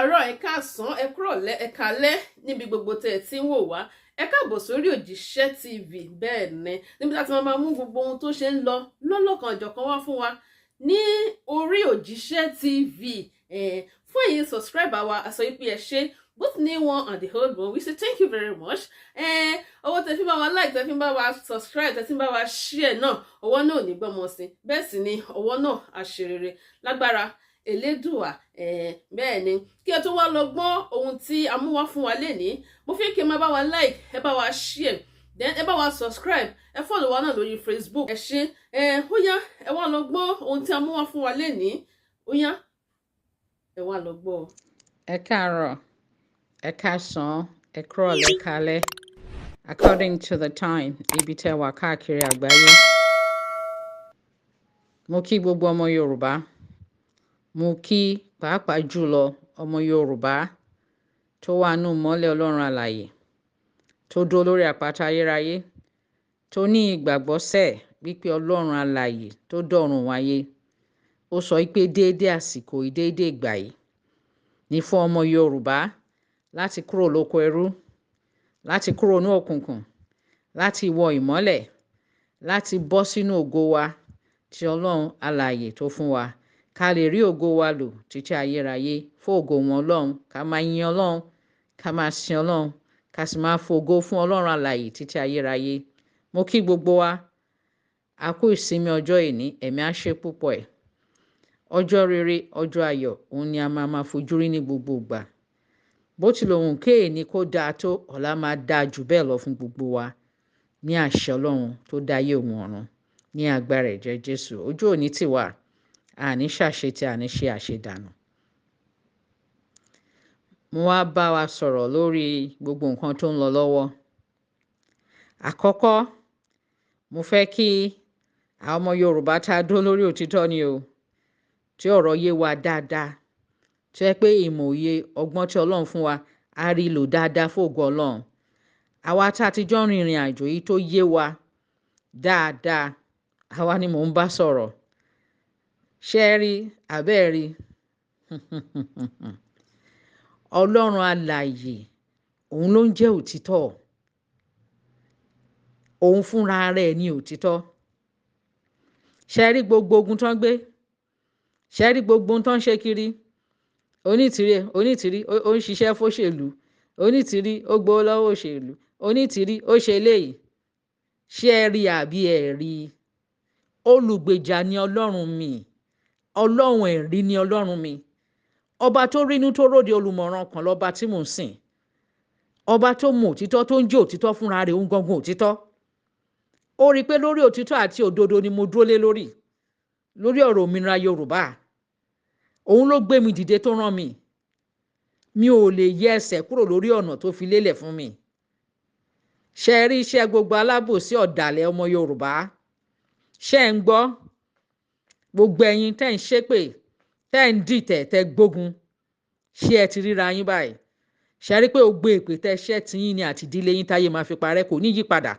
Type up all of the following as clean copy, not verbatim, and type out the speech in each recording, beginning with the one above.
Káàárọ̀, ẹ káàsán, ẹ kúrọ̀lẹ́, ẹ káalẹ́ níbi gbogbo tẹ́ ẹ ti ń wò wá. Ẹ káàbọ̀ sórí Òjíṣẹ́ TV. Bẹ́ẹ̀ ni, níbi tá a ti máa mú gbogbo ohun tó ṣe ń lọ lọ́lọ́kan-ò-jọ̀kan wá fún wa ní orí Òjíṣẹ́ TV. Fún ẹ̀yin subscriber wa, a sọ pé ẹ ṣé, both new one and the old one, we say thank you very much. Ọwọ́ tẹ́ fi bá wa like, tẹ́ fi bá wa subscribe, tẹ́ fi bá wa share náà, ọwọ́ náà ò ní gbọ́mọ sí. Bẹ́ẹ̀ sì ni ọwọ́ náà àṣerere lágbára Elédùà. Bẹ́ẹ̀ ni, kí ẹ tó wá lọ gbọ́ ohun tí a mú wá fún wa lénìí, mo fi kí ẹ máa bá wa like, ẹ bá wa share, then ẹ bá wa subscribe, ẹ follow wa náà lórí Facebook. Ẹ ṣé. Ẹ ó yá, ẹ wá lọ gbọ́ ohun tí a mú wá fún wa lénìí. Ó yá, ẹ wá lọ gbọ́. Ẹ káàárọ̀, ẹ káàsán, ẹ kúrọ̀lẹ́, ẹ káalẹ́, according to the time ibi tẹ́ wà káàkiri àgbáyé. Mo kí gbogbo ọmọ Yorùbá. Mo kí pàápàá jùlọ ọmọ Yorùbá tó wà nù mọ́lẹ̀ Ọlọ́run alààyè, tó dúró lórí àpáta ayérayé, tó ní ìgbàgbọ́ sẹ́ wípé Ọlọ́run alààyè tó dọ̀run wáyé, ó sọ wípé déédéé àsìkò yìí, déédéé ìgbà yìí ní fún ọmọ Yorùbá láti kúrò lóko ẹrú, láti kúrò ní òkùnkùn, láti wọ ìmọ́lẹ̀, láti bọ́ sínú ògo wa tí Ọlọ́run alààyè tó fún wa, ká lè rí ògo wa lò títí ayérayé fún ògo wọn Ọlọ́run, ká máa yin Ọlọ́run, ká máa sin Ọlọ́run, ká sì máa fògo fún Ọlọ́run alààyè títí ayérayé. Mo kí gbogbo wa, a kú ìsinmi ọjọ́ ìní, ẹ̀mí á ṣe púpọ̀ ẹ̀. Ọjọ́ rere, ọjọ́ ayọ̀, òun ni a máa máa fojú rí ní gbogbo ìgbà. Bó tilẹ̀ wù kéèní kó dáa tó, ọ̀la máa dáa jù bẹ́ẹ̀ lọ fún gbogbo wa ní àṣẹ Ọlọ́run tó dá ayé òun ọ̀run, ní agbára ẹ̀jẹ̀ Jésù. Ojú òní tì wá, àní ṣàṣetì, àní ṣe àṣedànù. Mo wá bá wa sọ̀rọ̀ lórí gbogbo nǹkan tó ń lọ lọ́wọ́. Àkọ́kọ́, mo fẹ́ kí àwọn ọmọ Yorùbá tá a dúró lórí òtítọ́ ni o, tí ọ̀rọ̀ yé wa dáadáa, tí ó jẹ́ pé ìmọ̀, òye, ọgbọ́n tí Ọlọ́run fún wa, a rí lò dáadáa fún ògo Ọlọ́run. Àwa tá a ti jọ rìnrìn àjò yìí tó yé wa dáadáa, àwa ni mò ń bá sọ̀rọ̀. Ṣé ẹ rí àbẹ́ ẹ rí? Ọlọ́run alààyè, òun ló ń jẹ́ òtítọ́. Òun fúnra rẹ̀ ní òtítọ́. Ṣé ẹ rí gbogbo ogun tó ń gbé? Ṣé ẹ rí gbogbo ohun tó ń ṣe kiri? Onítìrí, Onítìrí ó ń ṣiṣẹ́ fóṣèlú. Onítìrí ó gbowó lọ́wọ́ òṣèlú. Onítìrí ó ṣe eléyìí. Ṣé ẹ rí àbí ẹ rí? Olùgbèjà ni Ọlọ́run mi. Ọlọ́run ẹ̀rí ni Ọlọ́run mi. Ọba tó rínú tó róde, olùmọ̀ràn kan lọ́ba tí mò ń sìn. Ọba tó mọ òtítọ́, tó ń jẹ́ òtítọ́ fúnra rẹ̀, òun gangan òtítọ́. Ó rí i pé lórí òtítọ́ àti òdodo ni mo dúró lé lórí. Lórí ọ̀rọ̀ òmìnira Yorùbá. Òun ló gbé mi dìde tó rán mi. Mi ò lè yẹ ẹsẹ̀ kúrò lórí ọ̀nà tó fi lélẹ̀ fún mi. Ṣé ẹ rí iṣẹ́ gbogbo alábòsí ọ̀dàlẹ̀ ọmọ Yorùbá? Ṣé ẹ ń gbọ́? Gbogbo ẹ̀yin tẹ́ ń ṣépè, tẹ́ ń dìtẹ̀, tẹ́ gbógun. Ṣé ẹ ti ríra yín báyìí? Ṣé ẹ rí pé gbogbo èpè tẹ́ ṣẹ́ tí yín ni àti ìdílé yín táyé máa fi parẹ́ kò ní yí padà?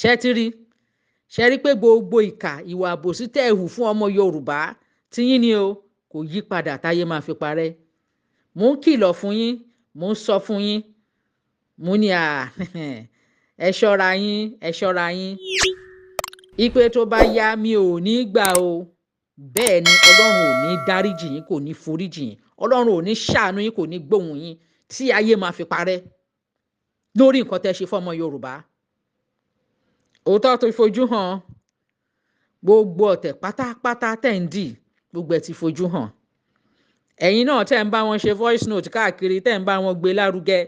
Ṣé ẹ ti rí? Ṣé ẹ rí pé gbogbo ìkà, ìwà àbòsí tẹ́ ẹ hù fún ọmọ Yorùbá tí yín ni o, kò yí padà táyé máa fi parẹ́? Mò ń kìlọ̀ fún yín, mò ń sọ fún yín. Mo ní à, ẹ ṣọ́ra yín, ẹ ṣọ́ra yín. Ipe tó bá yá, mi ò ní gbà o. Bẹ́ẹ̀ ni, Ọlọ́run ò ní dáríjì yín, kò ní foríjì yín. Ọlọ́run ò ní ṣàánú yín, kò ní gbóhùn yín tí ayé máa fi parẹ́ lórí nǹkan tẹ́ ṣe fọ́mọ Yorùbá. Òótọ́ tó fojú hàn, gbogbo ọ̀tẹ̀ pátápátá tẹ̀ ń dì, gbogbo ẹ̀ ti fojú hàn. Ẹ̀yin náà tẹ́ ń bá wọn ṣe voice note káàkiri, tẹ́ ń bá wọn gbé lárugẹ,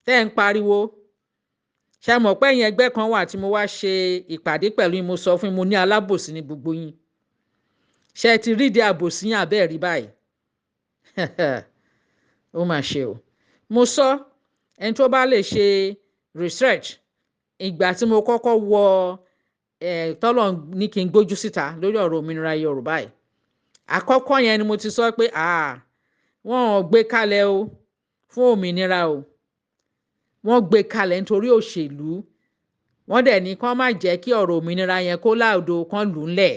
tẹ́ ń pariwo. Ṣe mọ̀ pé ẹ̀yin ẹgbẹ́ kan wà tí mo wá ṣe ìpàdé pẹ̀lú yín, mo sọ fún yín, mo ní alábòsí ní gbogbo yín. Ṣé ẹ ti rídìí àbòsí yín àbẹ́ẹ̀ rí báyìí? Ó mà ṣe o. Mo sọ, ẹni tó bá lè ṣe research, ìgbà tí mo kọ́kọ́ wọ ẹ̀ tọ́lọ̀ ní kí n gbójú síta lórí ọ̀rọ̀ òmìnira Yorùbá yìí, àkọ́kọ́ yẹn ni mo ti sọ pé wọ́n ò gbé kalẹ̀ o fún òmìnira o, wọ́n gbé kalẹ̀ nítorí òṣèlú. Wọ́n dẹ̀ ní kán má jẹ́ kí ọ̀rọ̀ òmìnira yẹn kó láòdò kan lù ú lẹ̀.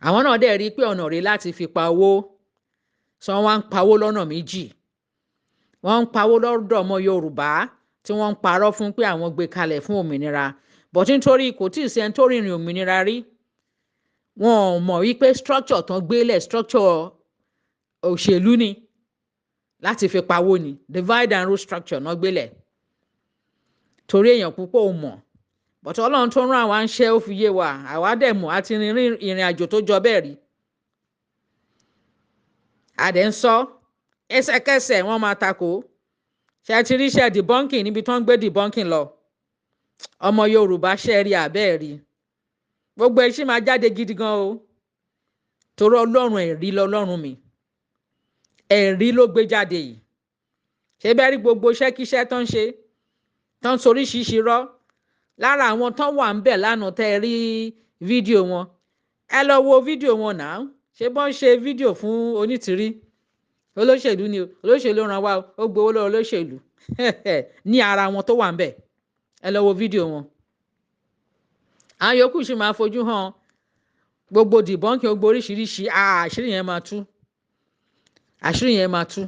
Àwọn náà dẹ̀ rí i pé ọ̀nà rèé láti fi pa owó. Sọ wọ́n ń pawó lọ́nà méjì. Wọ́n ń pawó lọ́dọ̀ ọmọ Yorùbá tí wọ́n ń parọ́ fún pé àwọn gbé kalẹ̀ fún òmìnira, but nítorí kò tí ì sí ẹni tó rìnrìn òmìnira rí, wọn ò mọ̀ wípé structure tán gbélẹ̀, structure òṣèlú ni láti fi pawó ni. Divide and rule structure náà gbélẹ̀, torí èèyàn púpọ̀ ò mọ̀, but Ọlọ́run tó rán àwa ń ṣe, ó fi yé wa. Àwa dẹ̀ mọ̀, àti rìn ìrìn àjò tó jọ bẹ́ẹ̀ rí. A dẹ̀ ń sọ, ẹsẹ̀kẹsẹ̀ wọ́n máa takò. Ṣe ti rí iṣẹ́ debunking níbi tó ń gbé debunking lọ? Ọmọ Yorùbá, ṣe rí àbẹ́ẹ̀ rí? Gbogbo ẹ̀ ṣì máa jáde gidi gan o, torí Ọlọ́run ẹ̀rí lọ́lọ́run mi, ẹ̀rí ló gbé jáde yìí. Ṣé bẹ́ẹ̀ rí gbogbo iṣẹ́kíṣẹ́ tó ń ṣe, tó ń soríṣiríṣi rọ́ lára àwọn tó wà ń bẹ̀ lánàá? Tẹ́ ẹ rí fídíò wọn, ẹ lọ wo fídíò wọn náà. Ṣé bọ́n ṣe fídíò fún Onítìrí? Olóṣèlú ni o, olóṣèlú ràn wá o, ó gbowó lọ́wọ́ olóṣèlú ní ara wọn tó wà ń bẹ̀. Ẹ lọ wo fídíò wọn. Àwọn yòókù sì máa fojú hàn. Gbogbo debunking, gbogbo oríṣiríṣi àṣírí yẹn máa tú, àṣírí yẹn máa tú,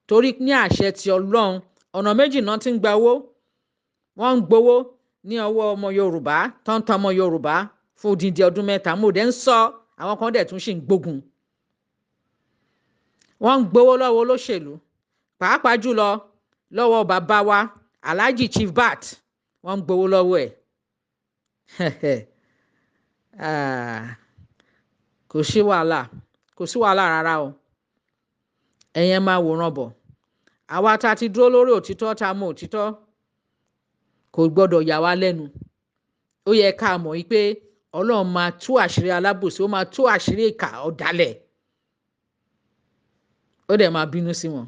torí ní àṣẹ ti Ọlọ́run, ọ̀nà méjì náà ti ń gba owó. Wọ́n ń gbowó ní ọwọ́ ọmọ Yorùbá tó ń tan ọmọ Yorùbá fún odindi ọdún 3. Mo dẹ̀ ń sọ, àwọn kan dẹ̀ tún ṣì ń gbógun. Wọ́n ń gbowó lọ́wọ́ olóṣèlú, pàápàá jùlọ lọ́wọ́ bàbá wa Alhaji Chief Bat. Wọ́n ń gbowó lọ́wọ́ ẹ̀. Ah, kò sí wàhálà, kò sí wàhálà rárá o. Ẹ̀yin máa wòran bọ̀. Àwa tá a ti dúró lórí òtítọ́, tá a mọ òtítọ́, kò gbọ́dọ̀ yà wá lẹ́nu. Ó yẹ ká mọ̀ wípé Ọlọ́run máa tú àṣírí alábòsí, ó máa tú àṣírí ìkà ọ̀dàlẹ̀, ó dẹ̀ máa bínú sí wọn,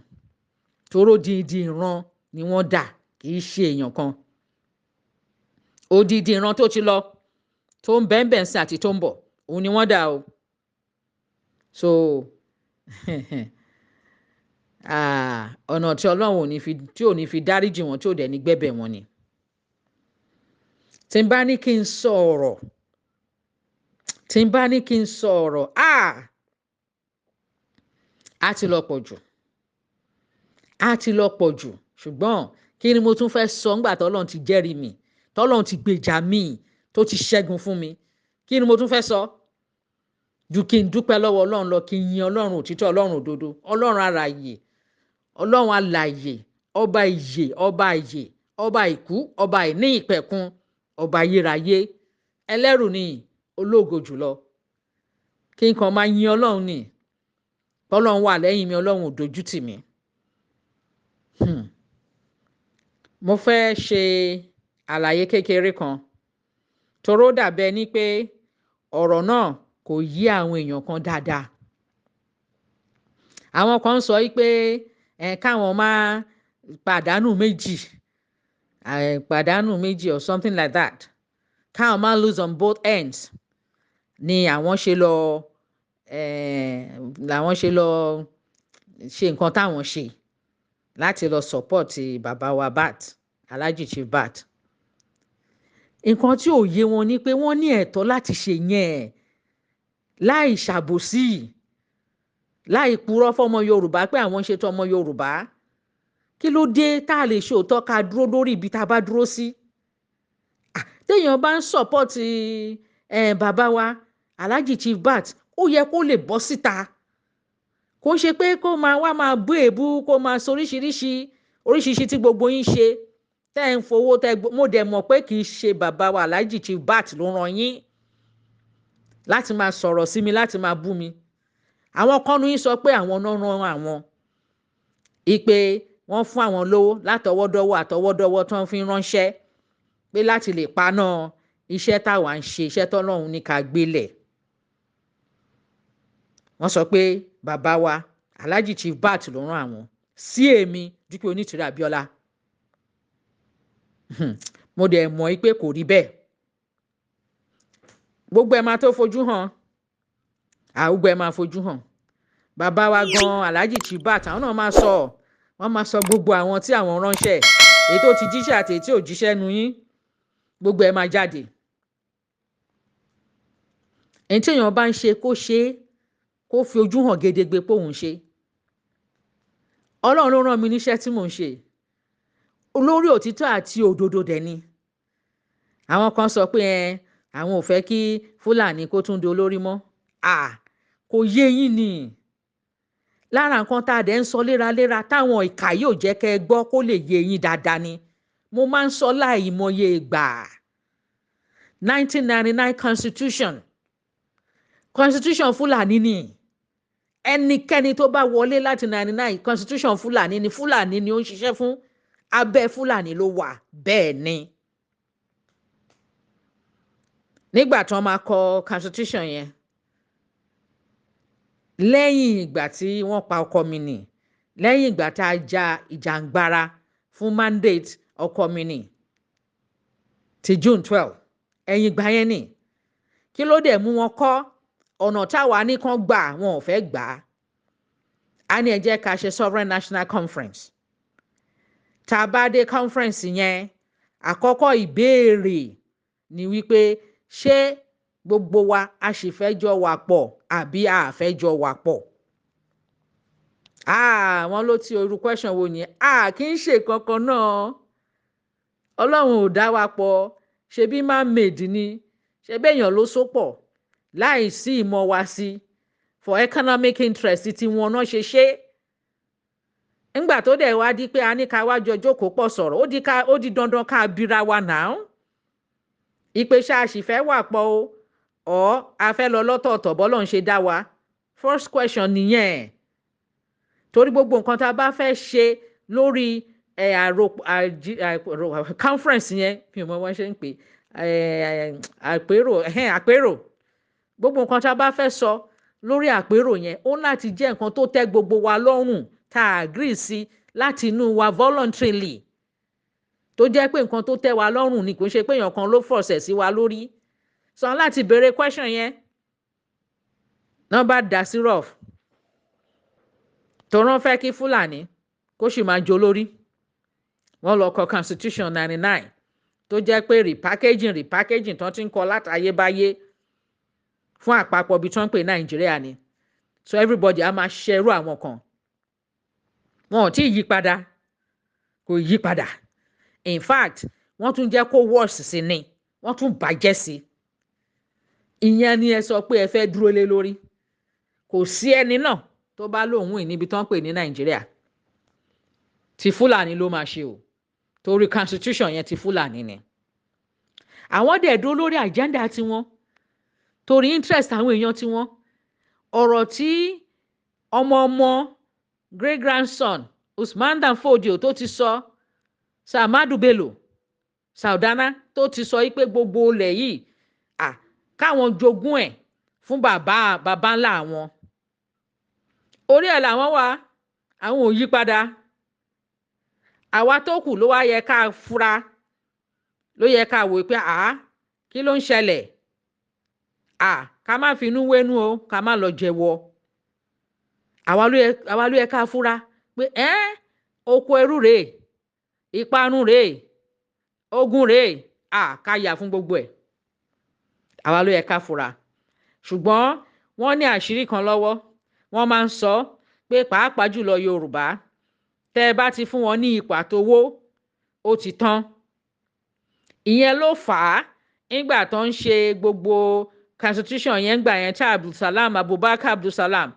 toró dídí ìran ni wọ́n dà, kì í ṣe èèyàn kan. Odidi ìran tó ti lọ, tó ń bẹ́ẹ̀ bẹ́ẹ̀ sí àti tó ń bọ̀, òun ni wọ́n dà o. So ọ̀nà tí Ọlọ́run ò ní fi, tí ò ní fi dáríjì wọn, tí ò dẹ̀ ní gbẹ́bẹ̀ wọn ni. Tí n bá ní kí n sọ ọ̀rọ̀, tí n bá ní kí n sọ ọ̀rọ̀, á ti lọ pọ̀ jù, á ti lọ pọ̀ jù. Ṣùgbọ́n kí ni mo tún fẹ́ sọ ńgbà tọ́lọ́run ti jẹ́rìí mi, tọ́lọ́run ti gbèjà mi, tó ti ṣẹ́gun fún mi? Kí ni mo tún fẹ́ sọ ju kí n dúpẹ́ lọ́wọ́ Ọlọ́run lọ, kí n yin Ọlọ́run òtítọ́, Ọlọ́run òdodo, Ọlọ́run alààyè, Ọlọ́run alààyè, ọba ìyè, ọba ìyè, ọba ìkú, ọba ìní ìpẹ̀kun, ọba ayérayé, ẹlẹ́rù ni, ológo jùlọ? Kí n kàn máa yin Ọlọ́run ni. Ọlọ́run wà lẹ́yìn mi, Ọlọ́run ò dojú tì mí. Mo fẹ́ ṣe àlàyé kékeré kan, toró dàbẹ́ ní pé ọ̀rọ̀ náà kò yí àwọn èèyàn kan dáadáa. Àwọn kan sọ pé ẹ káwọn máa pàdánù méjì, pàdánù méjì or something like that, káwọn máa lose on both ends ni àwọn ṣe lọ, làwọn ṣe lọ ṣe nǹkan táwọn ṣe láti lọ support bàbá wa Bat, Alhaji Chief Bat. Nǹkan tí ò yé wọn ni pé wọ́n ní ẹ̀tọ́ láti ṣe yẹn láì ṣàbòsí, láì purọ́ fọmọ Yorùbá pé àwọn ń ṣètò ọmọ Yorùbá. Kí ló dé tá a lè ṣe òótọ́, ká dúró lórí ibi tá a bá dúró sí? Téèyàn bá ń support bàbá wa Alhaji Chief Bat, ó yẹ kó lè bọ́ síta. Kó ṣe pé kó máa wá máa bú èébú, kó máa sọ oríṣiríṣi oríṣiríṣi tí gbogbo yín ṣe, tẹ́ ń fowó tẹ́. Mo dẹ̀ mọ̀ pé kì í ṣe bàbá wa Alhaji Chief Bat ló ràn yín láti máa sọ̀rọ̀ sí mi, láti máa bú mi. Àwọn kọ́nu yín sọ pé àwọn náà ràn àwọn, ìpè wọ́n fún àwọn lówó látọwọ́dọ́wọ́ àtọwọ́dọ́wọ́ tó ń fi ránṣẹ́ pé láti lè paná iṣẹ́ táwa ń ṣe, iṣẹ́ tọ́lọ́run ní ká gbélẹ̀. Wọ́n sọ pé bàbá wa Alhaji Chief Bat ló rán àwọn sí èmi, Dúpẹ́ Onítìrí Abíọ́lá. Mo dẹ̀ mọ̀ pé kò rí bẹ́ẹ̀. Gbogbo ẹ̀ máa tó fojú hàn, àgbogbo ẹ̀ máa fojú hàn. Bàbá wa gan, Alhaji Chief Bat, àwọn náà máa sọ, wọ́n máa sọ gbogbo àwọn tí àwọn ránṣẹ́, èyí tó ti jíṣẹ́ àti èyí tí ò jíṣẹ́ nu yín. Gbogbo ẹ̀ máa jáde. Èyí tí èèyàn bá ń ṣe, kó ṣe é, kó fi ojú hàn gedegbe pé òun ṣe. Ọlọ́run ló rán mi níṣẹ́ tí mò ń ṣe lórí òtítọ́ àti òdodo dẹ̀ ni. Àwọn kan sọ pé ẹ àwọn ò fẹ́ kí Fúlàní kó tún di olórí mọ́. À kò yé yín ni. Lára nǹkan tá a dẹ̀ ń sọ léraléra táwọn ìkà yóò jẹ́ kẹ́ ẹ gbọ́ kó lè yé yín dáadáa ni. Mo máa ń sọ láìmọye ìgbà. 1999 constitution Fúlàní ni. Ẹnikẹ́ni tó bá wọlé láti 99, constitution Fúlàní ni. Fúlàní ni ó ń ṣiṣẹ́ fún, abẹ́ Fúlàní ló wà. Bẹ́ẹ̀ ni, nígbà tí wọ́n máa kọ constitution yẹn, lẹ́yìn ìgbà tí wọ́n pa ọkọ mi nì, lẹ́yìn ìgbà tá a ja ìjàngbara fún mandate ọkọ mi nì ti June 12, ẹ̀yìn ìgbà yẹn ni. Kí ló dẹ̀ mú wọn kọ́ ọ̀nà táwa ní kán gbà? Wọn ò fẹ́ gbà á. Á ní ẹ jẹ́ ká ṣe sovereign national conference. Tá a bá dé conference yẹn, àkọ́kọ́ ìbéèrè ni wípé, ṣé gbogbo wa a sì fẹ́ jọ wà pọ̀ àbí a fẹ́ jọ wà pọ̀? Wọ́n ló ti orú question wo yẹn? Kì í ṣe kankan náà. Ọlọ́run ò dá wa pọ̀. Ṣebí man made ni? Ṣebí èèyàn ló so pọ̀ láì sí ìmọ̀ wa sí for economic interest tí wọn náà ṣe ṣe. Ńgbà tó dẹ̀ wá di pé a ní ká wá jọ jókòó pọ̀ sọ̀rọ̀, ó di dandan ká bira wa náà ìpè ṣáàṣì fẹ́ wà pọ̀ o, ọ̀ a fẹ́ lọ lọ́tọ̀ọ̀tọ̀ bọ́lọ̀ ń ṣe dá wa. First question nìyẹn, torí gbogbo nǹkan tá a bá fẹ́ ṣe lórí ẹ̀ àrò conference yẹn, mi ò mọ wọ́n ṣe ń pè àpérò, àpérò, gbogbo nǹkan tá a bá fẹ́ sọ lórí àpérò yẹn, ó láti jẹ́ nǹkan tó tẹ́ gbogbo wa lọ́rùn, tá a agree sí láti inú wa voluntarily, tó jẹ́ pé nǹkan tó tẹ́ wa lọ́rùn ni, kò ṣe pé èèyàn kan ló force ẹ̀ sí wa lórí. So láti béèrè question yẹn náà bá dá sí rough tó rán fẹ́ kí Fúlàní kó sì máa jó lórí. Wọ́n lọ kọ constitution 99, tó jẹ́ pé repackaging tó ti ń kọ látayébáyé fún àpapọ̀ ibi tó ń pè Nàìjíríà ni. So everybody á máa ṣerú àwọn kan, wọn ò tí ì yí padà, kò yí padà. In fact, wọ́n tún jẹ́ kó worse sí ni, wọ́n tún bàjẹ́ sí. Ìyẹn ni ẹ sọ pé ẹ fẹ́ dúró lé lórí. Kò sí ẹni náà tó bá lóun wìn níbi tó ń pè ní Nàìjíríà, ti Fúlàní ló máa ṣe o, torí constitution yẹn ti Fúlàní ni. Àwọn dẹ̀ dúró lórí agenda tiwọn torí interest àwọn èèyàn tiwọn. Ọ̀rọ̀ tí ọmọ ọmọ, great grandson Usman Dan Fodio tó ti sọ, Sir Ahmadu Bello Sardauna tó ti sọ pé gbogbo ilẹ̀ yìí à káwọn jogún ẹ̀ fún bàbá bàbá ńlá àwọn, orí ẹ̀ làwọn wà, àwọn ò yí padà. Àwa tó kù ló wá yẹ ká fura, ló yẹ ká wò pé àá, kí ló ń ṣẹlẹ̀? À ká má finú wénú o, ká má lọ jẹ́wọ́. Àwa ló yẹ ká fura pé ẹ́ oko ẹrú rèé, ìparun rèé, ogun rèé, à ká yà fún gbogbo ẹ̀. Àwa ló yẹ ká fura, ṣùgbọ́n wọ́n ní àṣírí kan lọ́wọ́. Wọ́n máa ń sọ pé pàápàá jùlọ Yorùbá, tẹ́ ẹ bá ti fún wọn ní ipò àtowó, ó ti tán. Ìyẹn ló fà á nígbà tó ń ṣe gbogbo constitution yẹn gbà yẹn, tí Abdulsalam Abubakar Abdulsalam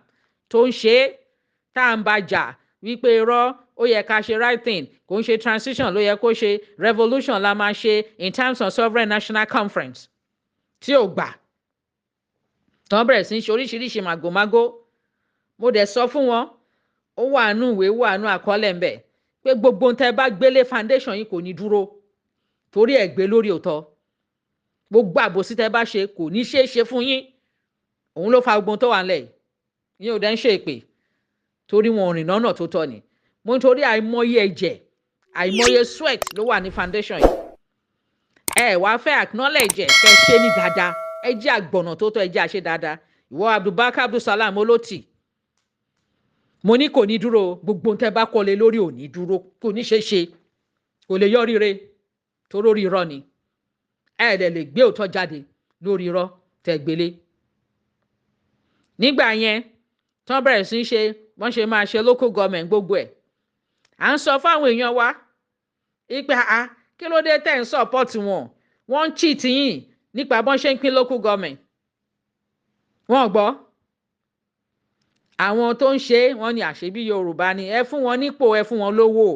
tó ń ṣe é, tá à ń bá jà wípé irọ́, ó yẹ ká ṣe right thing, kò ń ṣe transition ló yẹ kó ṣe, revolution la máa ṣe in terms of sovereign national conference, tí ò gbà, tán bẹ̀rẹ̀ sí í ṣe oríṣiríṣi màgòmágó. Mo dẹ̀ sọ fún wọn, ó wà nù ìwé, wà nù àkọọ́lẹ̀ ń bẹ̀ pé gbogbo ohun tẹ́ bá gbélé foundation yìí kò ní dúró, torí ẹ̀ gbé lórí òótọ́. Gbogbo àbòsí tẹ́ bá ṣe kò ní ṣeé ṣe fún yín. Òun ló fa gbogbo ohun tó wà nílẹ̀ yìí. Yín ò dẹ́ ń ṣe èpè torí wọn ò rìn lọ́nà tó tọ́ ni. Mo ń torí àìmọye ẹ̀jẹ̀, àìmọye sweat ló wà ní foundation yìí. Ẹ wá fẹ́ acknowledge ẹ, kẹ́ ṣe ní dáadáa. Ẹ jẹ́ àgbọ̀nà tó tọ́, ẹ jẹ́ àṣẹ dáadáa. Ìwọ Abdulbakar Abdulsalam olótì, mo ní kò ní dúró. Gbogbo ohun tẹ́ bá kọ́lé lórí ò ní dúró, kò ní ṣe ṣe, kò lè yọrí re, torí orí irọ́ ni. Ẹ dẹ̀ lè gbé òótọ́ jáde lórí irọ́ tẹ́ gbélé. Nígbà yẹn tán bẹ̀rẹ̀ sí í ṣe wọ́n ṣe máa ṣe local government, gbogbo ẹ̀. À ń sọ fáwọn èèyàn wa ipe àá, kí ló dé tẹ̀ ń support wọn? Wọ́n ń cheat yín nípa bọ́n ṣe ń pín local government. Wọ́n gbọ́ àwọn tó ń ṣe, wọ́n ní àṣebí Yorùbá ni. Ẹ fún wọn nípò, ẹ fún wọn lówó.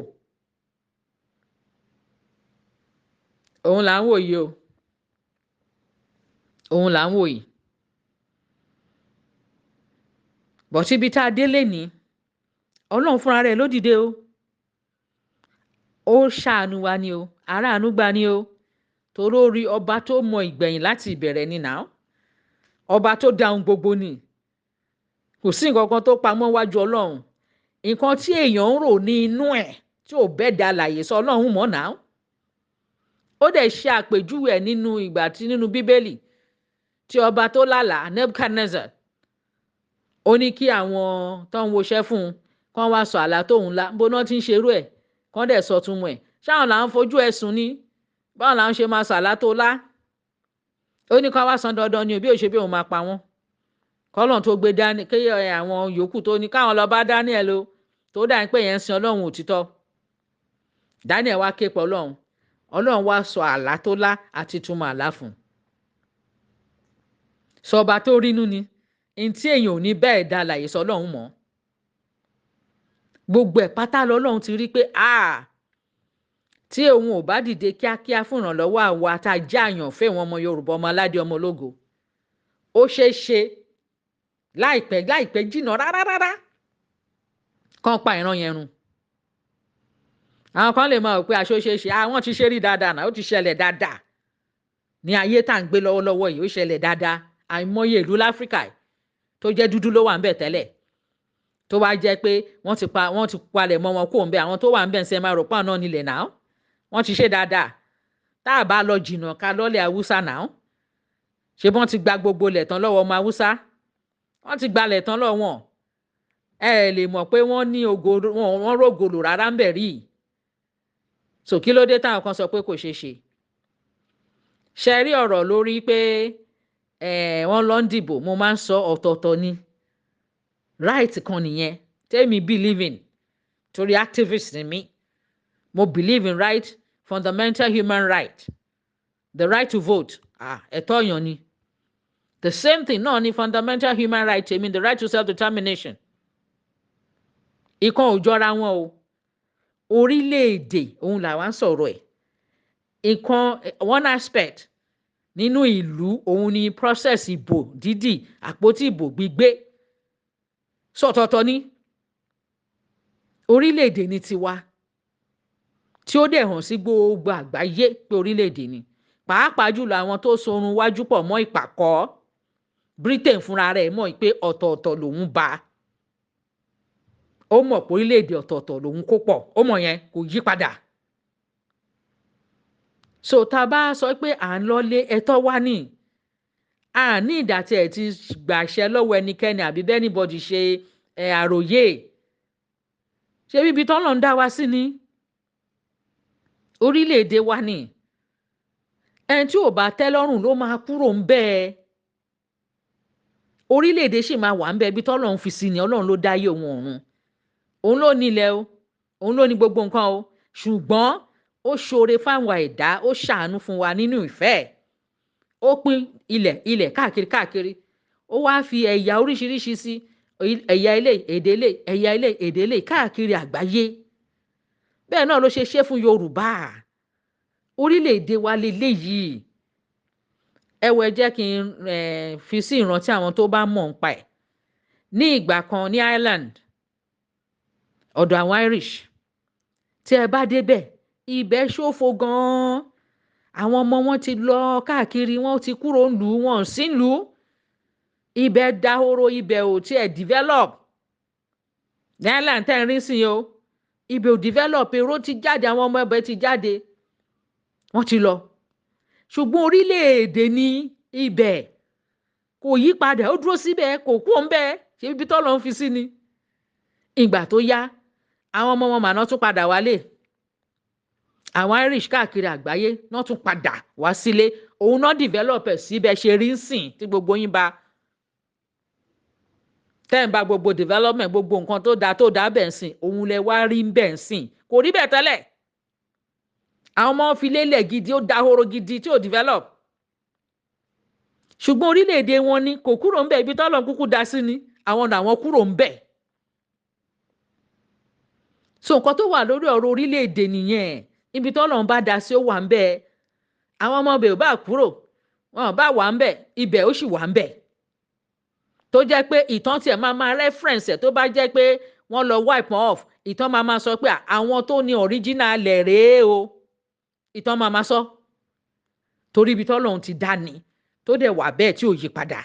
Òun là ń wò yìí o, òun là ń wò yìí. Bọ̀tí ibi tá a délé ní, Ọlọ́run fúnra rẹ̀ ló dìde o. Ó ṣàánú wa ni o, aráàánú gba ni o, torí ó rí ọba tó mọ ìgbẹ̀yìn láti ìbẹ̀rẹ̀ ni nà ọba tó dá ohun gbogbo ni. Kò sí nǹkan kan tó pamọ́ wájú Ọlọ́run. Nǹkan tí èèyàn ń rò ní inú ẹ̀ tí ò bẹ́ẹ̀ da àlàyé sọ, Ọlọ́run mọ̀ náà. Ó dẹ̀ ṣe àpèjúwe ẹ̀ nínú ìgbà tí nínú Bíbélì tí ọba tó lálàá, Nebuchadnezzar, ó ní kí àwọn tó ń woṣẹ́ fún un kán wá sọ àlá tóun lá, bó náà ti ń ṣerú ẹ̀, kán dẹ̀ sọ túmọ̀ ẹ̀. Ṣáwọn là ń fojú ẹ̀ sùn ni? Báwọn là ń ṣe máa sọ àlá tó lá? Ó ní kán wá san dandan ni, òbí ò ṣe bí òun máa pa wọ́n. Kọ́lọ́n tó gbé dání kí àwọn yòókù tó ní káwọn lọ bá Daniel o, tó dà ń pè yẹn ń sin Ọlọ́run òtítọ́. Daniel wá ké pọ̀ Ọlọ́run, Ọlọ́run wá sọ àlá tó lá àti túmọ̀ àlá fún un. Sọba tó rínú ni ntí èèyàn ò ní bẹ́ẹ̀ da àlàyé sọ, Ọlọ́run mọ̀ gbogbo ẹ̀ pátá. Lọ́lọ́run ti rí pé tí òun ò bá dìde kíákíá fún ìrànlọ́wọ́ àwa tá a jẹ́ àyànfẹ́ wọn, ọmọ Yorùbá, ọmọ aládé, ọmọ ológo, ó ṣeé ṣe láìpẹ́ láìpẹ́ jìnnà rárá rárá kàn pa ìran yẹn run. Àwọn kan lè máa rò pé aṣọ ṣeé ṣe, àwọn ti ṣe rí dáadáa náà, ó ti ṣẹlẹ̀ dáadáa ní ayé tá à ń gbé lọ́wọ́lọ́wọ́ yìí, ó ṣẹlẹ̀ dáadáa. Àìmọye ìlú láfíríkà tó jẹ́ dúdú ló wà ń bẹ̀ tẹ́lẹ̀, tó wá jẹ́ pé wọ́n ti palẹ̀ mọ́ wọn kó ń bẹ̀. Àwọn tó wà ń bẹ̀ ń sẹ́ máa rò pọ́n náà nílẹ̀ náà, wọ́n ti ṣe dáadáa. Tá a bá lọ jìnnà, ká lọ́lẹ̀ Haúsá náà, ṣé wọ́n ti gba gbogbo ilẹ̀ tán lọ́wọ́ ọmọ Haúsá? Wọ́n ti gbalẹ̀ tán lọ́wọ́ wọn. Ẹ lè mọ̀ pé wọ́n ní ògo, wọ́n rògòlò rárá ń bẹ̀ rí. So kí ló dé táwọn kan sọ pé kò ṣeé ṣe? Ṣe rí ọ̀rọ̀ lórí pé wọ́n lọ ń dìbò, mo máa ń sọ, ọ̀tọ̀ọ̀tọ̀ ni. Right kan nìyẹn tẹ́mi believe in, torí activist ni mí. Mo believe in right, fundamental human right, the right to vote. Ẹ̀tọ́ èèyàn ni. The same thing náà ni fundamental human right tèmi, the right to self-determination. Ìkan ò jọra wọn o. Orílẹ̀-èdè òun làwa ń sọ̀rọ̀ ẹ̀. Ìkan, one aspect nínú ìlú òun ni process ìbò dídì, àpótí ìbò gbígbé, sọ̀tọ̀ọ̀tọ̀ ní. Orílẹ̀-èdè ní tiwa tí ó dẹ̀ hàn sí gbogbo àgbáyé pé orílẹ̀-èdè ni, pàápàá jùlọ àwọn tó sorun wájú pọ̀ mọ́ ìpàkọ́. Britain fúnra rẹ̀ mọ̀ pé ọ̀tọ̀ọ̀tọ̀ lòun bá ó mọ̀ pé orílẹ̀-èdè ọ̀tọ̀ọ̀tọ̀ lòun kó pọ̀, ó mọ̀ yẹn, kò yí padà. So tá a bá sọ pé à ń lọlé, ẹ̀tọ́ wa ní a ní ìdàtí ẹ̀ ti gbàṣẹ lọ́wọ́ ẹnikẹ́ni àbí bẹ́ẹ̀ anybody ṣe ẹ̀ àròyé. Ṣé bíbi tọ́lọ̀ ń dá wa sí ni orílẹ̀-èdè wa ni? Ẹni tí ò bá tẹ́ lọ́rùn ló máa kúrò ń bẹ́ẹ̀. Orílẹ̀-èdè sì máa wà ń bẹ́ẹ̀. Ibi tọ́lọ̀ ń fi sí ni. Ọlọ́run ló dá ayé òun ọ̀run, òun ló ní ilẹ̀ o, òun ló ní gbogbo nǹkan o. Ṣùgbọ́n ó ṣoore fáwọn ẹ̀dá, ó ṣàánú fún wa nínú ìfẹ́ ẹ̀, ó pín ilẹ̀ ilẹ̀ káàkiri káàkiri, ó wá fi ẹ̀yà oríṣiríṣi sí, ẹ̀yà ilé, èdè ilé, ẹ̀yà ilé, èdè ilé, káàkiri àgbáyé. Bẹ́ẹ̀ náà ló ṣe ṣe fún Yorùbá. Orílẹ̀-èdè wa leléyìí. Ẹ wọ, ẹ jẹ́ kí n fi sí ìrántí àwọn tó bá mọ̀ ń pa ẹ̀. Ní ìgbà kan ní Ireland, ọ̀dọ̀ àwọn Irish, tí ẹ bá débẹ̀, ibẹ̀ ṣòfò gan-an. Àwọn ọmọ wọn ti lọ káàkiri, wọn ti kúrò ńlùú wọn sí ńlùú, ibẹ̀ dahoro, ibẹ̀ ò tiẹ̀ develop. Ní Ireland tẹ́ ń rí sí o, ibẹ̀ ò develop. Èrò ti jáde, àwọn ọmọ ẹbẹ̀ ti jáde, wọ́n ti lọ. Ṣùgbọ́n orílẹ̀-èdè ní ibẹ̀, kò yí padà, ó dúró síbẹ̀, kò kú òun bẹ́ẹ̀. Ṣé ibi tọ́lọ́ ń fi sí ni? Ìgbà tó yá, àwọn ọmọ wọn màná tún padà wálé. Àwọn Irish káàkiri àgbáyé náà tún padà wá sílé. Òun náà develop ẹ̀ síbẹ̀ ṣe rí sìn tí gbogbo yín bá. Tẹ́ ń bá gbogbo development, gbogbo nǹkan tó dáa tó dáa bẹ̀ ń sìn, òun lẹ wá rí bẹ̀ ń sìn. Kò rí bẹ́ẹ̀ tẹ́lẹ̀. Àwọn ọmọ fi lélẹ̀ gidi, ó dahoro gidi tí ò develop. Ṣùgbọ́n orílẹ̀-èdè wọn ni kò kúrò ńbẹ̀. Ibi tọ́lọ̀ kúkú dá sí ni àwọn làwọn kúrò ńbẹ̀. So nǹkan tó wà lórí ọ̀rọ̀ orílẹ̀-èdè nìyẹn. Ibi tọ́lọ̀ ń bá dá sí, ó wà ńbẹ̀. Àwọn ọmọ ibẹ̀ ò bá kúrò, wọn ò bá wà ńbẹ̀, ibẹ̀ ó sì wà ńbẹ̀. Tó jẹ́ pé ìtàn tiẹ̀ máa máa reference ẹ̀, tó bá jẹ́ pé wọ́n lọ wipe off, ìtàn máa máa sọ pé àwọn tó ní original lẹ̀ rèé o. Ìtàn máa máa sọ, torí ibi tọ́lọ́run ti dá ni, tó dẹ̀ wà bẹ́ẹ̀ tí ò yí padà.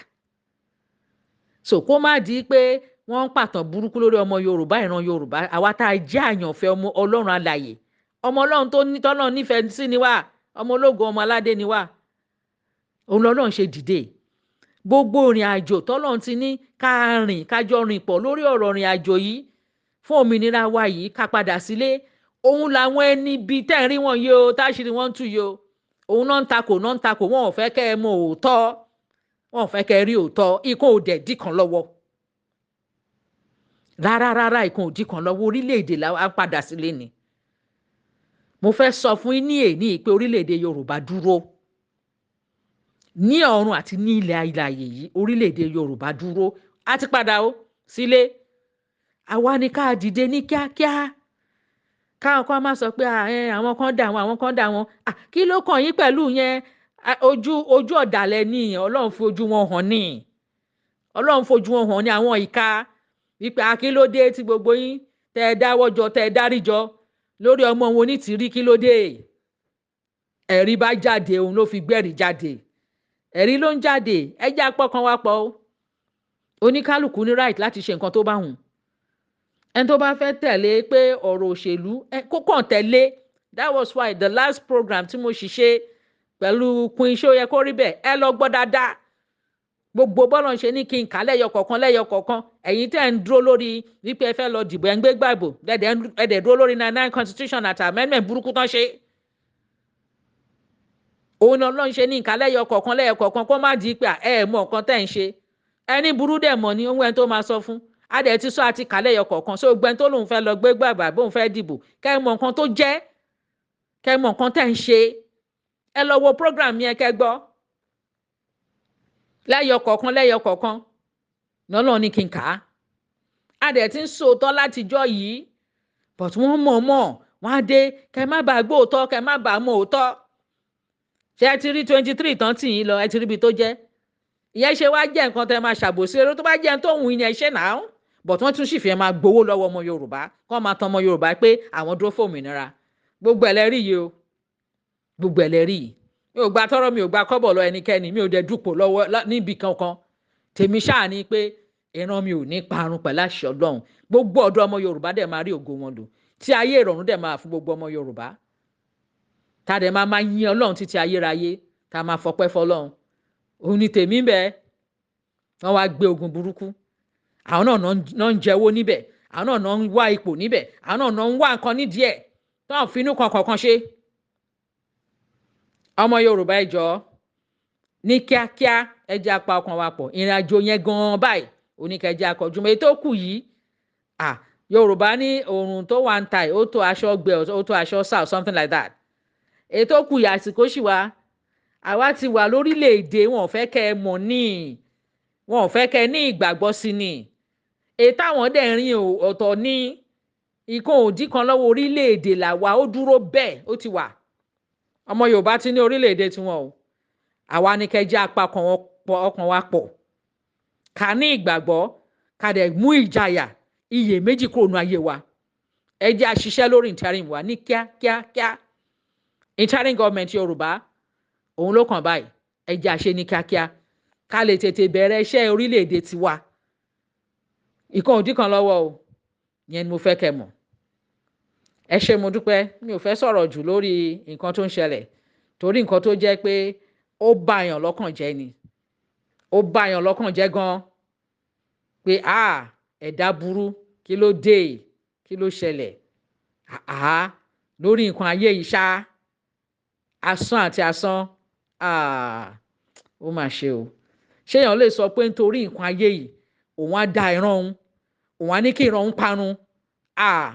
So kó má di pé wọ́n ń pàtàn burúkú lórí ọmọ Yorùbá, ìran Yorùbá, àwa tá a jẹ́ àyànfẹ́ ọmọ Ọlọ́run alàyè, ọmọ Ọlọ́run tó ní tọ́lọ́run nífẹ̀ẹ́ sí ni wá, ọmọ ológo, ọmọ aládé ni wá. Òun lọ́lọ́run ṣe dìde. Gbogbo ìrìn àjò tọ́lọ́run ti ní ká rìn, ká jọ rìn pọ̀ lórí ọ̀rọ̀ ìrìn àjò yìí fún òmìnira wa yìí, ká padà sílé, òun làwọn ẹni bíi tẹ́ ń rí wọn yìí o, táṣìírí wọn ń tú yìí o. Òun náà ń takò, náà ń takò. Wọn ò fẹ́ kẹ́ ẹ mọ òótọ́, wọn ò fẹ́ kẹ́ ẹ rí òótọ́. Ikán ò dẹ̀ dì kan lọ́wọ́ rárá rárá, ìkan ò dì kan lọ́wọ́. Orílẹ̀-èdè la á padà sílé ni. Mo fẹ́ sọ fún yín ní èní pé orílẹ̀-èdè Yorùbá dúró ní ọ̀run àti ní ilẹ̀ alààyè yìí. Orílẹ̀-èdè Yorùbá dúró, á ti padà ó sílé. Àwa ni ká dìde ní kíákíá, káwọn kan máa sọ pé àwọn kan dà wọn, àwọn kan dà wọn. Kí ló kàn yín pẹ̀lú yẹn? Ojú ọ̀dàlẹ̀ ni Ọlọ́run fi ojú wọn hàn ní. Ọlọ́run fojú wọn hàn ní àwọn ìka wípé akílódé tí gbogbo yín tẹ́ ẹ dáwọ́ jọ, tẹ́ ẹ dárí jọ lórí ọmọ wọn onítìrí? Kí ló dé? Ẹ̀rí bá jáde, òun ló fi gbẹ́rìí jáde. Ẹ̀rí ló ń jáde. Ẹ jẹ́ apọ́kan wá pọ̀ o. Oníkálukú ní right láti ṣe nǹkan tó bá wùn. Ẹni tó bá fẹ́ tẹ̀lé pé ọ̀rọ̀ òṣèlú kó kàn tẹ̀lé. That was why the last program tí mo ṣì ṣe pẹ̀lú Queen Ṣó yẹ kó rí bẹ́ẹ̀, ẹ lọ gbọ́ dáadáa gbogbo bọ́lọ̀ ń ṣe ní kí n kà lẹ́yọ kọ̀ọ̀kan lẹ́yọ kọ̀ọ̀kan. Ẹ̀yin tẹ́ ń dúró lórí wípé ẹ fẹ́ lọ dìbò, ẹ̀ ń gbé gbàgbó, ẹ̀dẹ̀ dúró lórí 99 constitution àti amendment burúkú tán ṣe, òun náà lọ́n ṣe ní nǹkan lẹ́yọ kọ̀ọ̀kan lẹ́yọ kọ̀ọ̀kan, kó má di pé ẹ mọ nǹkan tẹ́ ń ṣe. Ẹni burú dẹ̀ mọ̀ ní ohun ẹni tó máa sọ fún adẹ̀ ti sọ àti kà lẹ́yọ kọ̀ọ̀kan. So gbẹ́ni tó lòun fẹ́ lọ gbé gbàgbà, bóun fẹ́ dìbò, kẹ́ ẹ mọ nǹkan tó jẹ́, kẹ́ ẹ mọ nǹkan tẹ́ ń ṣe. Ẹ lọ wo program yẹn, kẹ́ gbọ́ lẹ́yọ kọ̀ọ̀kan lẹ́yọ kọ̀ọ̀kan lọ́lọ́ ní kí n kà á. Adẹ̀ ti ń sòótọ́ látijọ́ yìí, but wọ́n mọ̀ mọ̀ wọ́n á dé kẹ́ má bàa gbóòótọ́, kẹ́ má bàa mọ òótọ́. Ṣé ẹ ti rí 23 tán tì yín lọ? Ẹ ti rí ibi tó jẹ́. Ìyẹn ṣe wá jẹ́ nǹkan tẹ́ máa ṣàbòsí eré tó bá jẹ́ tó wù yẹn ṣe náà, but wọ́n tún sì fi máa gbowó lọ́wọ́ ọmọ Yorùbá, kọ́ máa tan ọmọ Yorùbá pé àwọn dúró fún òmìnira. Gbogbo ẹ̀ lẹ rí yìí o, gbogbo ẹ̀ lẹ rí yìí. Mi ò gba tọ́rọ́, mi ò gba kọ́bọ̀ lọ ẹnikẹ́ni, mi ò dẹ̀ dupò lọ́wọ́ níbi kankan. Tèmi ṣáà ni pé ìran mi ò ní parun pẹ̀lú àṣẹ Ọlọ́run. Gbogbo ọ̀dọ́ ọmọ Yorùbá dẹ̀ máa rí ògo wọn lò, tí ayé ìrọ̀rùn dẹ̀ máa fún gbogbo ọmọ Yorùbá, tá a dẹ̀ máa máa yin Ọlọ́run títí ayérayé, tá a máa fọpẹ́ fọlọ́run. Òun ni tèmi bẹ́ẹ̀. Wọ́n wá gbé ogun burúkú. Àwọn náà náà ń jẹ́wọ́ níbẹ̀, àwọn náà náà ń wá ipò níbẹ̀, àwọn náà náà ń wá nǹkan nídìí ẹ̀ tó ń finú kan kọ̀ọ̀kan ṣe. Ọmọ Yorùbá, ẹ jọ̀ọ́, ní kíákíá, ẹ jẹ́ apá ọkàn wa pọ̀. Ìrìn àjò yẹn gan-an báyìí oníkẹ́jẹ́ akọ̀jùmọ̀. Èyí tó kù yìí, Yorùbá ní òòrùn tó wà ń ta ẹ̀, ó tó aṣọ gbẹ, ó tó aṣọ sá or something like that. Èyí tó kù yìí, àsìkò ṣì wá. Àwa ti wà lórílẹ̀‐èdè, wọn ò fẹ́ kẹ́ ẹ mọ̀ ní, wọn ò fẹ́ kẹ́ ẹ ní ìgbàgbọ́ sí ni. Èyí táwọn dẹ̀ rìn ọ̀tọ̀ ní ikán òdì kan lọ́wọ́. Orílẹ̀‐èdè làwa, ó dúró bẹ́ẹ̀, ó ti wà. Ọmọ Yorùbá ti ní orílẹ̀‐èdè tiwọn o. Àwa ni kẹ́ jẹ́ apá ọkàn wa pọ̀, ká ní ìgbàgbọ́, ká dẹ̀ mú ìjayà iyèméjì kúrò nínú ayé wa. Ẹ jẹ́ a ṣiṣẹ́ lórí interim wa ní kíákíákíá. Interim government Yorùbá, òun ló kàn báyìí. Ẹ jẹ́ a ṣe ní kíákíá, ká lè tètè bẹ̀rẹ̀ iṣẹ́ orílẹ̀-èdè tiwa. Ìkan òdì kan lọ́wọ́ o, yẹn ni mo fẹ́ kẹ́ mọ̀. Ẹ ṣé, mo dúpẹ́. Mi ò fẹ́ sọ̀rọ̀ jù lórí nǹkan tó ń ṣẹlẹ̀, torí nǹkan tó jẹ́ pé ó báyàn lọ́kàn jẹ́ ni, ó báyàn lọ́kàn jẹ́ gan pé ah, ẹ̀dá burú, kí ló dé? Kí ló ṣẹlẹ̀? Ah, lórí nǹkan ayé yìí ṣá, asán àti asán. Ah, ó mà ṣe o. Ṣéèyàn lè sọ pé nítorí nǹkan ayé yìí Òun á da ìran òun, òun á ní kí ìran òun parun. Ah,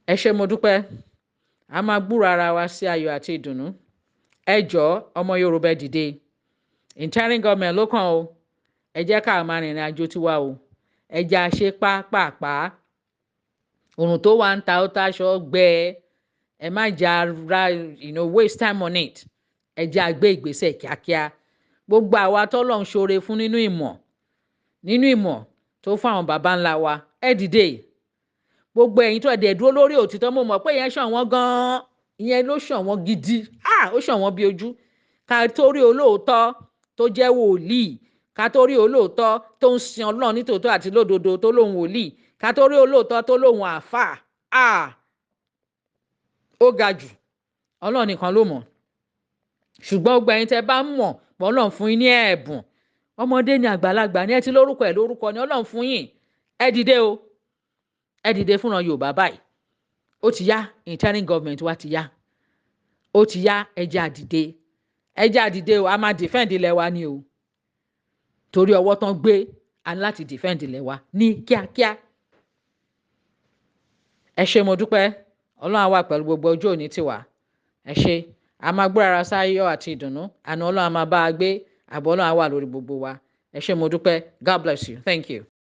ẹ ṣé, mo dúpẹ́. A máa gbúrò ara wa sí ayọ̀ àti ìdùnnú. Ẹ jọ̀ọ́, ọmọ Yorùbá, ẹ dìde. Interim government ló kàn o. Ẹ jẹ́ ká máa rìnrìn àjò tiwa o. Ẹ jẹ́ a ṣe pápápá. Òrùn tó wà ń ta ó táṣọ gbẹ. Ẹ má jà ra waste time on it. Ẹ jẹ́ a gbé ìgbésẹ̀ kíákíá. Gbogbo àwa tọ́lọ́run ṣoore fún nínú ìmọ̀ tó fún àwọn baba ńlá wa, ẹ dìde. Gbogbo ẹ̀yin tó ẹ̀dẹ̀ dúró lórí òtítọ́, mo mọ̀ pé ìyẹn ṣàn wọ́n gan-an. Ìyẹn ló ṣàn wọ́n gidi. Ah, ó ṣàn wọ́n bí ojú. Ká tó rí olóòótọ́ tó jẹ́ wòlíì, ká tó rí olóòótọ́ tó ń sin Ọlọ́run nítòótọ́ àti lódodo tó lóun wòlíì, ká tó rí olóòótọ́ tó lóun àáfàá, ah, ó ga jù. Ọlọ́run nìkan ló mọ̀. Ṣùgbọ́n gbogbo ẹ̀yin tẹ́ bá mọ̀ pé Ọlọ́run fún yín ní ẹ̀bùn, ọmọdé ni, àgbàlagbà ni, ẹ ti lórúkọ ẹ̀ lórúkọ ni Ọlọ́run fún yín, ẹ dìde o. Ẹ dìde fúnra Yorùbá báyìí. Ó ti yá. Interim government wa ti yá, ó ti yá. Ẹ jẹ́ á dìde, ẹ jẹ́ á dìde o. A máa defend ilẹ̀ wa ni o, torí ọwọ́ tán gbé, a ní láti defend ilẹ̀ wa ní kíákíá. Ẹ ṣé, mo dúpẹ́. Ọlọ́run á wà pẹ̀lú gbogbo ọjọ́ òní tiwa. Ẹ ṣé. A máa gbúra ara sáyọ̀ àti ìdùnnú. Àná Ọlọ́run á máa bá a gbé. Àbọ̀ Ọlọ́run á wà lórí gbogbo wa. Ẹ ṣé, mo dúpẹ́. God bless you. Thank you.